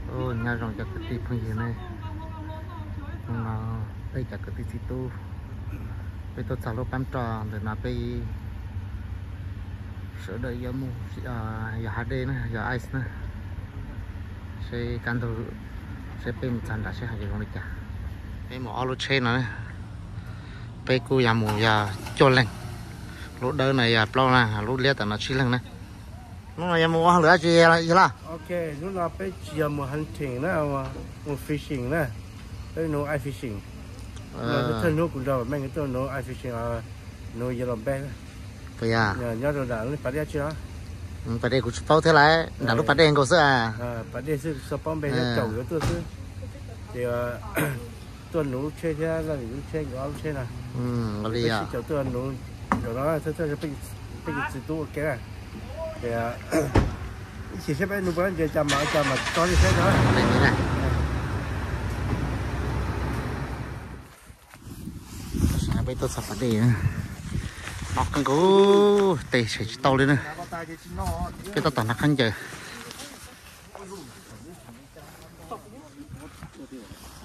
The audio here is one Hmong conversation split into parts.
Nyob zoo cov kwv tij phooj ywg ne, hnub no peb cov kwv tij txiv tub, peb tuaj txog lub pab roj ntawm no peb sawv daws yuav mus, yog hav dej na, yog ice na, seb kaj ntug, seb peb mus txog nram seb ho yuav zoo li cas. Peb mus ob lub tsheb no, peb kuj yog mus yog cuaj leeg, lub dawb no yog plaub leeg, lub liab tom no tsib leeg na. Hnub no yog mus ua hauj lwm dab tsi yog laj? Hnub no peb tsis yog mus hunting na, mus fishing na, peb mus ice fishing. Thawj hnub kuv nrog meej tuaj mus ice fishing, mus yog los npe, puas yog? Nyob rau nram lub pas dej tsi los? Pas dej kuv tsis paub thiab lauj, nram lub pas dej nkaus xwb a. Pas dej xwb, tsis paub npe, nyob caum yuav tuaj xwb. Ces tuaj nuv lub tsheb thiab, lub tsheb, ob lub tsheb no. Peb sib caum tuaj nuv zaum no, peb cov txiv tub ua ke na. Ces ib chim seb peb nuv puas nce cas mas, cas mas tso li seb no. Peb tuaj txog pas dej, no kawg nkaus, tes tshais tsis tau li na. Peb tab tom hnav khaub ncaws,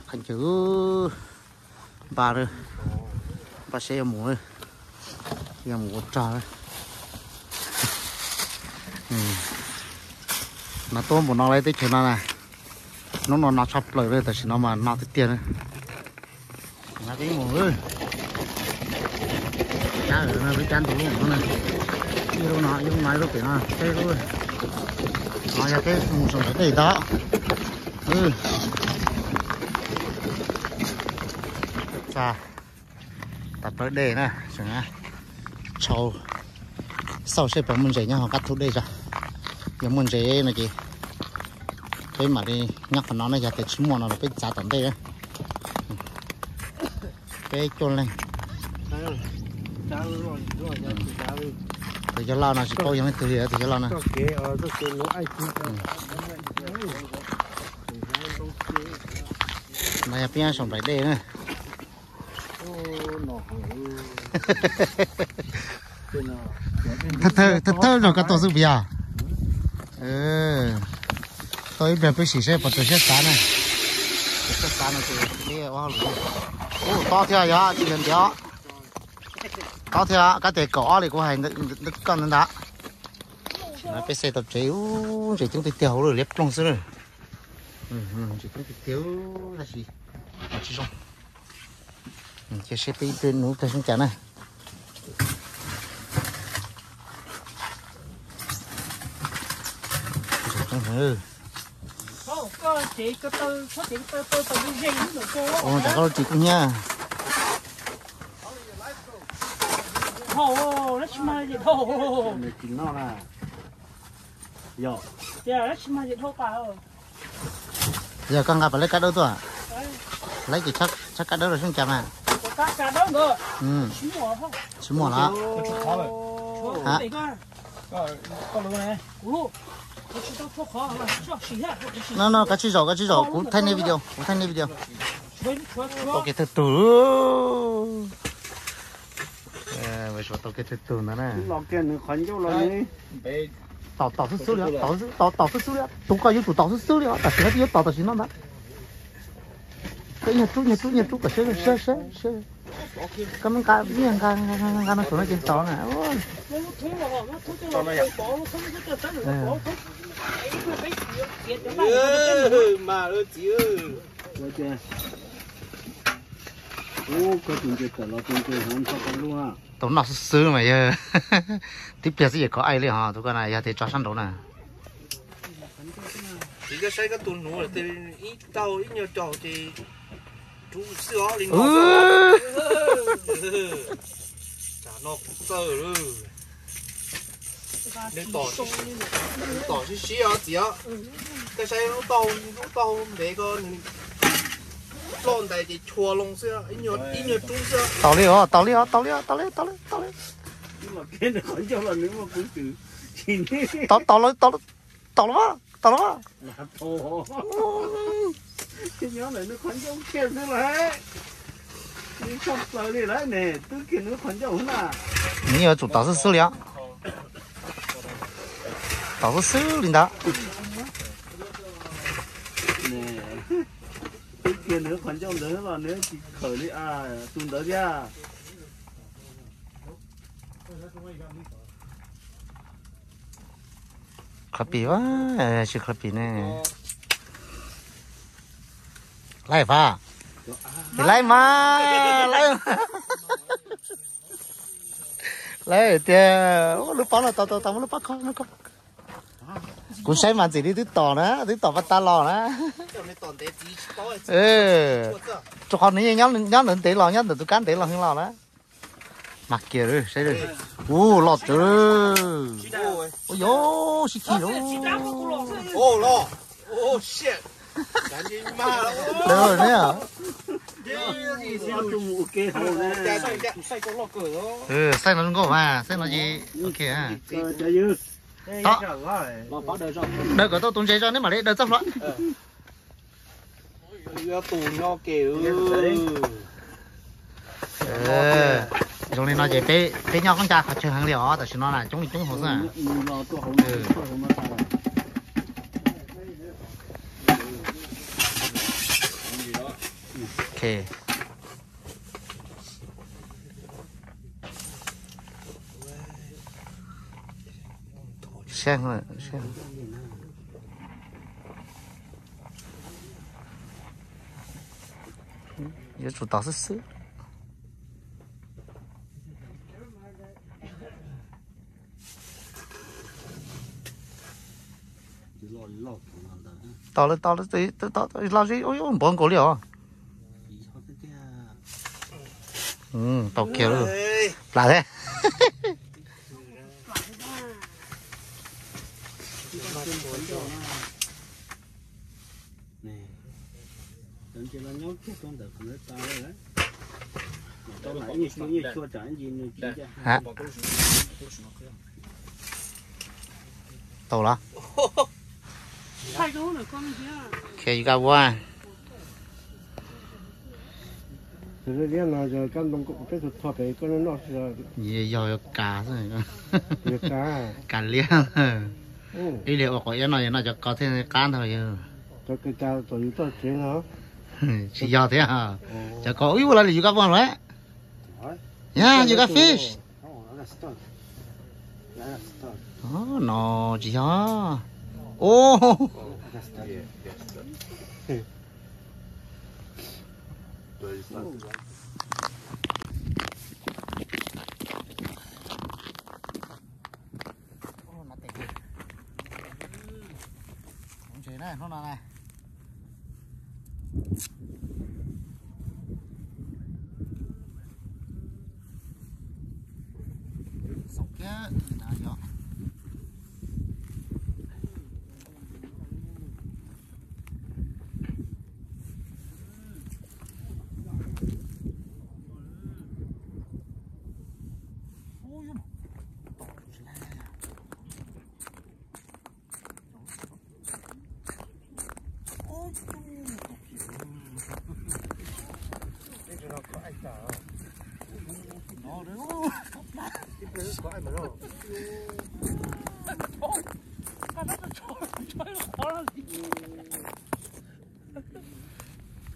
khaub ncaws, npaj, npaj seb yuav mus, yuav mus ua rog. No tuaj npaum no lawm teb chaws no na, hnub no no tshaj plaws li, tam sim no mas no tiag tiag na. Peb mus, cab no, peb cab ntau lub no na, ib lub no, ib lub no, ib lub pem no, peb lub no yog peb mus saum nram dej tod. Txog tas plawv dej na, tshau xauj seb puas muaj ntses nyob hauv qab thub dej tso. Yog muaj ntses no ces peb mam li nyob qhov no na, yog tias tsis muaj no los peb txav tom ntej na. Peb cuaj leeg. Tus yawg loj no tsis paub yog leej twg li, tus yawg loj no. No yog peb nyob saum nplaim dej na. Thawj thawj zaug koj tuaj xwb puas yog? Tuaj ib pliag peb sim seb puas txaus siab xav na. Txaus siab xav no ces peb ua hauj lwm. Ub, tob thiab yog tsis yog ntiav. Tob thiab, kab tes kaum ob li kuv hais koj ntawd ntag. Peb xej tau tsev, ntses coob tiag tiag, hauv lawm liab ploog xwb na. Ntses coob tiag tiag tab sis tsis zoo. Cia seb peb ib pliag nuv tag zoo cas na. Ua nram koj lub ris kub hnyiab. Yog koj nqa pas leb kab dawb tuaj, leb ces tshab kab dawb los zoo cas mas. Tsis muaj los? No no, koj tsis zaum, koj tsis zaum, kuv thaij nej video, kuv thaij nej video. Tau kev thawj tug, tau kev thawj tug ntawd na. Tom tom xwb xwb li, tom tom xwb xwb li, tus koj yuav tsum tom xwb xwb li os, tam sim no twb yuav tom tam sim no ntag. Koj ib nyuag rub, nyuag rub, nyuag rub kom sab sab sab. Koj muab nqa, nqa nqa no saum no ces tom na. Tau noj xwb xwb mas yawg, tib pliag xwb ces kov aij li ho tus koj na, yog tias tso sab nraud na. Ces koj saib koj tus nuv ib taug ib nyuag caum ces rub xwb os li no. Tsam no kuv txawj lawm. Nws tom, nws tom sib sib os txiv os. Koj saib lub taug, lub taug ntev ko nws ploj ntais ces chua loo xwb, ib nyuag rub xwb. Tau li os, tau li os, tau li os, tau li, tau li, tau li. Tau, tau lawm, tau lawm, tau lawm, tau lawm. Nws yuav tsum tom xwb xwb li os. Tom xwb xwb li ntawd. Twb kiag nws qhov ncauj ntawd los nws tsis khawm li a, tus ntawd thiab. Qhov pim a, tsis qhov pim ne. Laij Fab, laij mas, laij, laij tiag, lub pob no tau tau tau muab lub pob kho. Kuv saib mas ntxim li twb tom na, twb tom pas tas los na. Rau qhov nws yeej nyob ntawd ntev los, nyob ntawm tus kab ntev los heev los na. Mas kiag saib, ua loj tsawv. Ua yos sib khi lawm. Xaij no zoo nkauj mas, xaij no ces ok. Tom, daws kom tau tus ntses tso neb mam li daws txoj hlua. Zoo li no ces peb nyob qoob ncaj qhov chaw heev li os, tam sim no na coob li coob hauv xwb. Ok. Siab, siab. Yuav tsum tom xwb xwb. Tom lawm, tom lawm, tom lawm, npov nkaus li os. Tau kiag lawm. Plam thiab. Tau los. Khiav yus kab vuab. Yog yuav kas xwb. Kas liab. Ib li ua quav iab no yog noj cov ko thiaj qab ntag yog. Tsis yog thiab. Cov ko ib ua li yus kab vuab lawm. Yeah, you got fish. No tsis yog.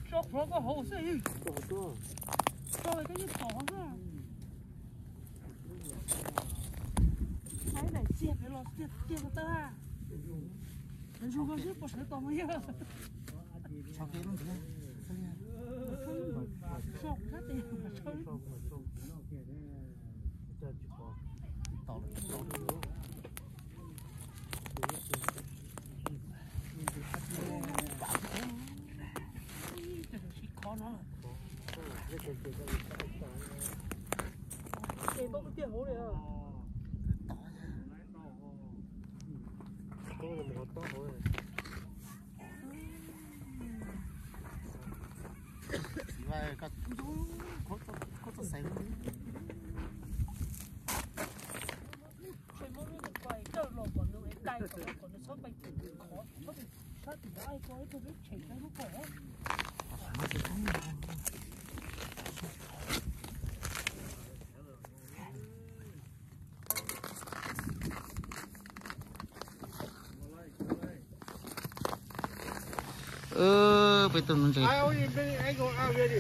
Tso qhov koj hauv xwb. Tso koj yeej tom xwb. Saib daim txiag pem los tiag tiag ko tawb a. Zus ko xwb puas sawv tos mus yog. Peb tuaj nuv ntses.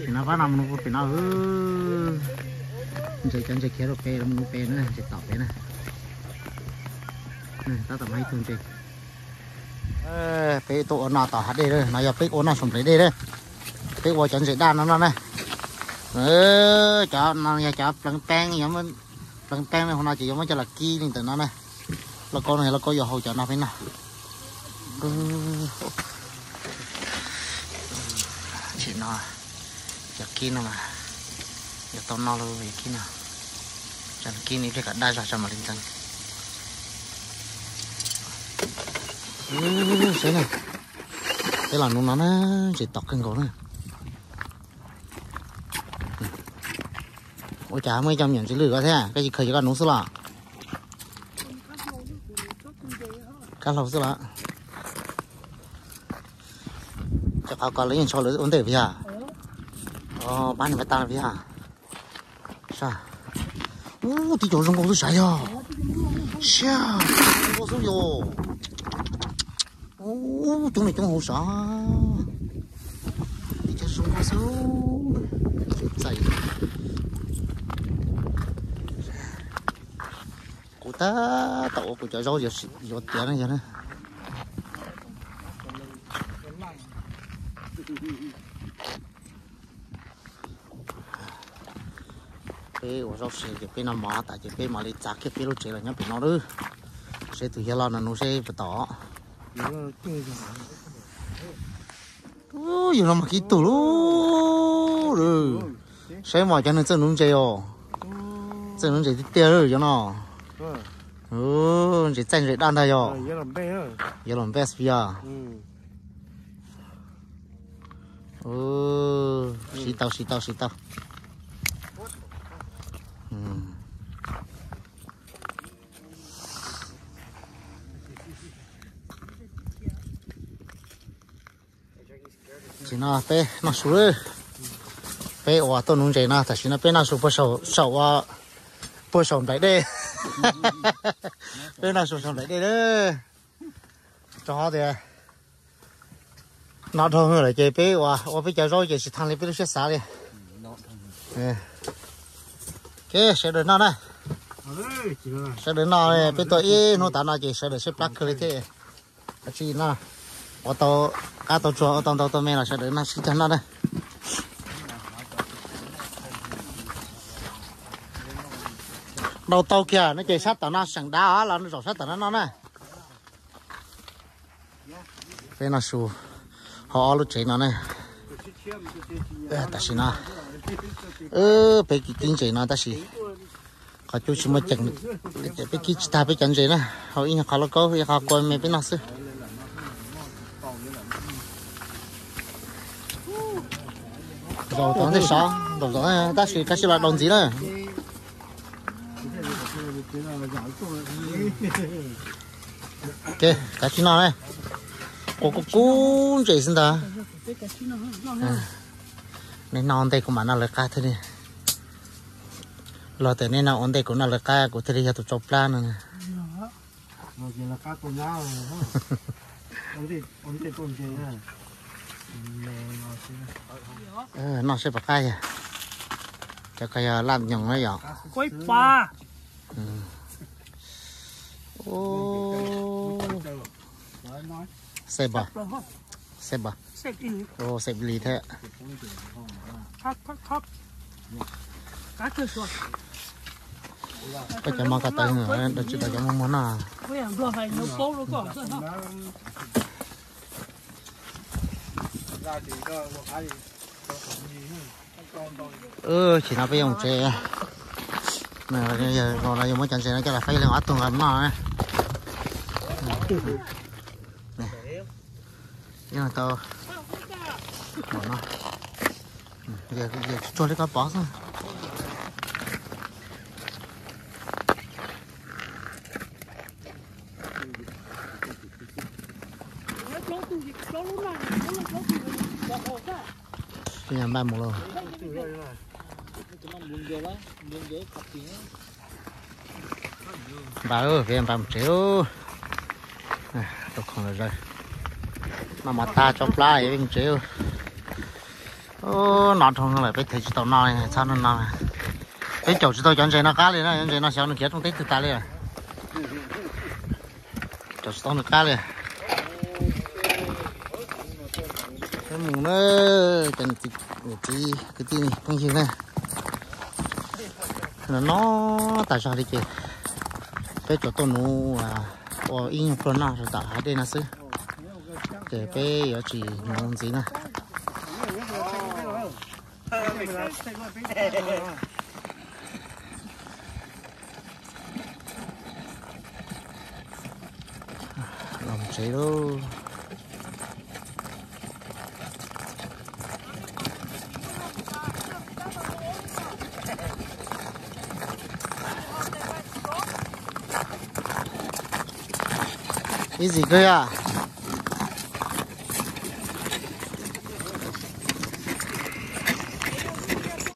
Pem no pab no mus nuv pem no. Ntses cov ntses khiav rau pem, mus nuv pem na, ntses tom pem na. Tab tom muaj ib tug ntses. Peb tuaj ua noj tom hav dej, no yog peb ua noj saum nplaim dej na. Peb ua cov ntses daj no noj na. Cov no yog cov pleev peeb, pleev peeb hauv no ces yuav muab coj los kib li ntawm no na. Lauj kaub no yog lauj kaub yuav hau cov no peb noj. Tsim no, cov kib no mas yuav tau noj lauj, yog kib no. Tso kib no ib pliag kom daj zog tso mam li ntxeev. Saib na, peb los nuv no na, ntses tom kawg nkaus na. Ua cas muaj ib co me nyuam ntses lwj ko thiab, koj tsis khaws ces koj nuv xwb los? Kab hlau xwb los? Cov qhov ko lawv yeej ntshaw lawv ua ntej vim yog? Pab niam pab tag vim yog? Ub, tib co zoo nkauj xwb sav yog. Siab, zoo nkauj xwb yog. Ub, coob li coob hauv sav. Tib co zoo nkauj xwb. Txais. Kuv tab tom ua kuv cov zaub yuav tiav na yog na. Peb ua zaub siav ces peb noj mov tas ces peb mam li txav kiag peb lub tsev los nyob pem no lawm. Seb tus yawg los no nuv seb puas tom. Yawg no mas kib tug lub. Saib mas cov neeg txawj nuv ntses os. Txawj nuv ntses tiag tiag lawm cov no. Ntses txaij ntses daj ntag yog. Yellow bass yog. Siv tau, siv tau, siv tau. Tam sim no peb noj su lawm. Peb uas tuaj nuv ntses no tam sim no peb noj su puag saum, puag saum nplaim dej. Peb noj su saum nplaim dej lawm. Rau qhov tias no dhau lawm ces peb ua, ua peb cov zaub ces tsis tag li peb lub siab xav li. Sawv daws noj na. Sawv daws noj, peb tuaj ib hnub tav no ces sawv daws siab plab kawg li thiab. Kav tsij noj, ua tau qab tau tsuag, ua tau ntau tau me los sawv daws noj sib cag noj na. Ntaus tau kiag no ces sab tom no seem dav los zaum sab tom no noj na. Peb noj su hauv ob lub tsev no na. Tam sim no peb kib ntses no tab sis qhov cub tsis muaj ceem, peb kib tsis tag peb cov ntses na, hau ib nyuag qhov lauj kaub ib qhov kua me peb noj xwb. Zaum tom ntej sov, zaum tom tab sis kav tsij los daus ntxiv na. Kav tsij noj na. Ua kub kub ntses xwb ntag. Nej noj ua ntej kuv mam noj lawv qab thiaj li. Luag tias nej noj ua ntej kuv noj lawv qab kuv thiaj li yog tus tsau plab no. Noj seb puas qab yog. Cov ko yog laj nyoos na yom. Seb puas, seb puas, seb li thiab. Koj cov mov ko tawv, tsis tau cov muag muag noj. Tam sim no peb yuav mus tsev. Yog no yuav muab cov ntses no coj los faib leej ob tug los noj na. Yeej tau no. Tsuag li koj pom xwb. Peb npaj mus lauj. Npaj, peb npaj mus tsev. Rau khoom lawm zaws. Noj mov tag tso plab peb mus tsev. Ub, no dhau no lawm peb thev tsis tau no li, txhob no no. Peb caum tsis tau cov ntses no qab li na, cov ntses no xyov nws khiav rooj teb twg tas li. Caum tsis tau nws qab li. Peb mus na, cov niam txiv kwv tij phooj ywg na. No no tas zog li ces peb tsuas tuaj nuv ua ib nyuag pluag noj rau tom hav dej no xwb, ces peb yuav tsis nuv ntxiv na. Los tsev lauj. Easy kawg yom.